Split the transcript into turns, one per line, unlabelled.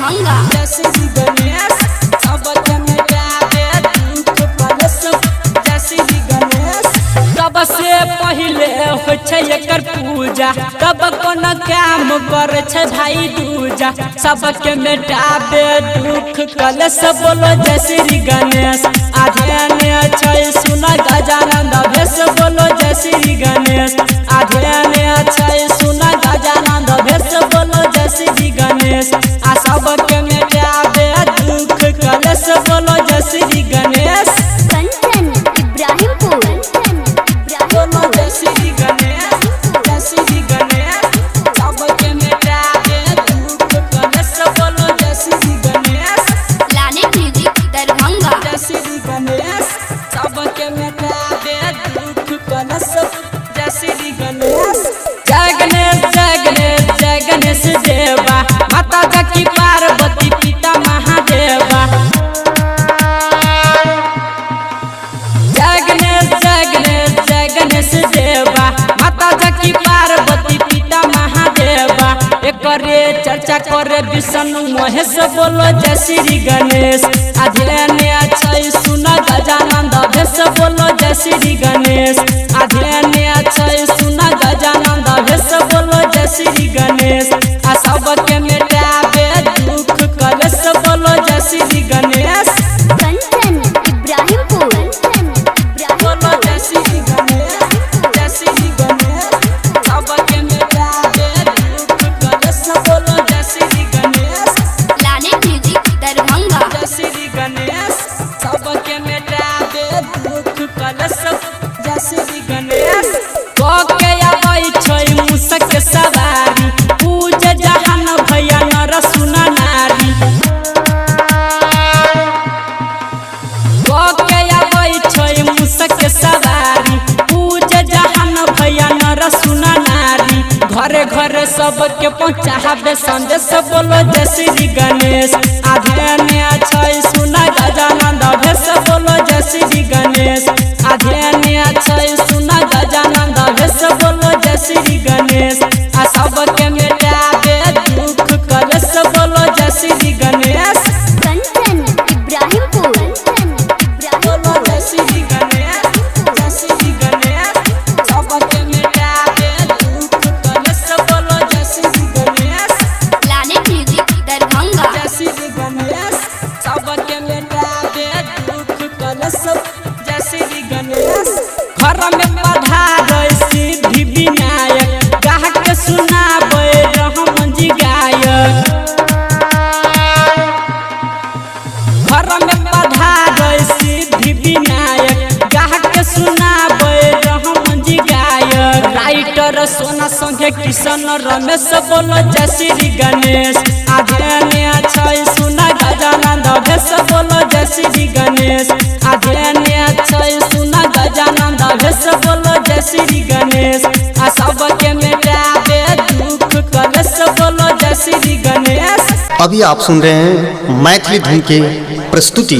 दरभंगा।
जय श्री गणेश, सबके मिटाबे दुख कलेश, जय श्री गणेश। सबसे पहिले होइ छै एकर पूजा, तब कोनो काम करे छै भाई दूजा। सबके मिटाबे दुख कलेश, बोलो जय श्री गणेश। आधे छै सुन गजानंद भेष, बोलो जय श्री गणेश। आधे छै सुन गजानंद भेष, बोलो जय श्री गणेश। आ सबके मिटाबे दुख कलेश, बोलो जय श्री गणेश।
कंचन इब्राहिमपुर,
बोलो जय श्री गणेश, जय श्री गणेश। सबके मिटाबे दुख कलेश, बोलो जय श्री गणेश।
लाने म्यूजिक दरभंगा।
जय श्री गणेश, सबके मिटाबे दुख कलेश, जय श्री गणेश। जय गणेश जय गणेश जय गणेश देवा, माता की पार्वती पिता महादेवा। जय गणेश जय गणेश जय गणेश देवा, माता की पार्वती पिता महादेवा। एकरे चर्चा करे विष्णु महेश, बोलो जय श्री गणेश। आधे छै सुन गजानंद भेष, बोलो जय श्री गणेश। आधे छै सुन गजानंद भेष, बोलो जय श्री गणेश। आ सबके मिटाबे दुख कलेश, बोलो जय श्री गणेश।
कंचन इब्राहिमपुर,
बोलो जय श्री गणेश, जय श्री गणेश। सबके मिटाबे दुख कलेश, बोलो जय श्री गणेश।
लाने म्यूजिक दरभंगा।
जय श्री गणेश, सबके मिटाबे दुख कलेश, जय श्री गणेश। कके आबै छै मूसक सवारी, पूज जहान भैया नर सुना नारी। कके आबै छै मूसक सवारी, पूज जहान भैया नर सुना नारी। घरे घरे सबके पहुँचाबे संदेश, बोलो जय श्री गणेश। आधे छै सुन गजानंद भेष, बोलो जय श्री गणेश। आधे छै सुन गजानंद भेष, बोलो जय श्री गणेश। आ सबके मिटाबे दुख कलेश, बोलो जय श्री गणेश।
कंचन इब्राहिमपुर,
बोलो जय श्री गणेश, जय श्री गणेश। सबके मिटाबे दुख कलेश, बोलो जय श्री गणेश।
लाने म्यूजिक दरभंगा।
जय श्री गणेश, सबके मिटाबे दुख कलेश, जय श्री गणेश। घर में पधारे सिद्धि विनायक, गाहक सुनाबे रहमन जी गायक। घर में पधारे सिद्धि विनायक, गाहक सुनाबे रहमन जी गायक। राइटर सोना संगे किशन रमेश, बोलो जय श्री गणेश। आधे छै सुन गजानंद भेष, बोलो जय श्री गणेश। आधे छै सुन गजानंद भेष, बोलो जय श्री गणेश। आ सबके मिटाबे दुख कलेश, बोलो जय श्री गणेश।
अभी आप सुन रहे हैं मैथिली धुन के प्रस्तुति।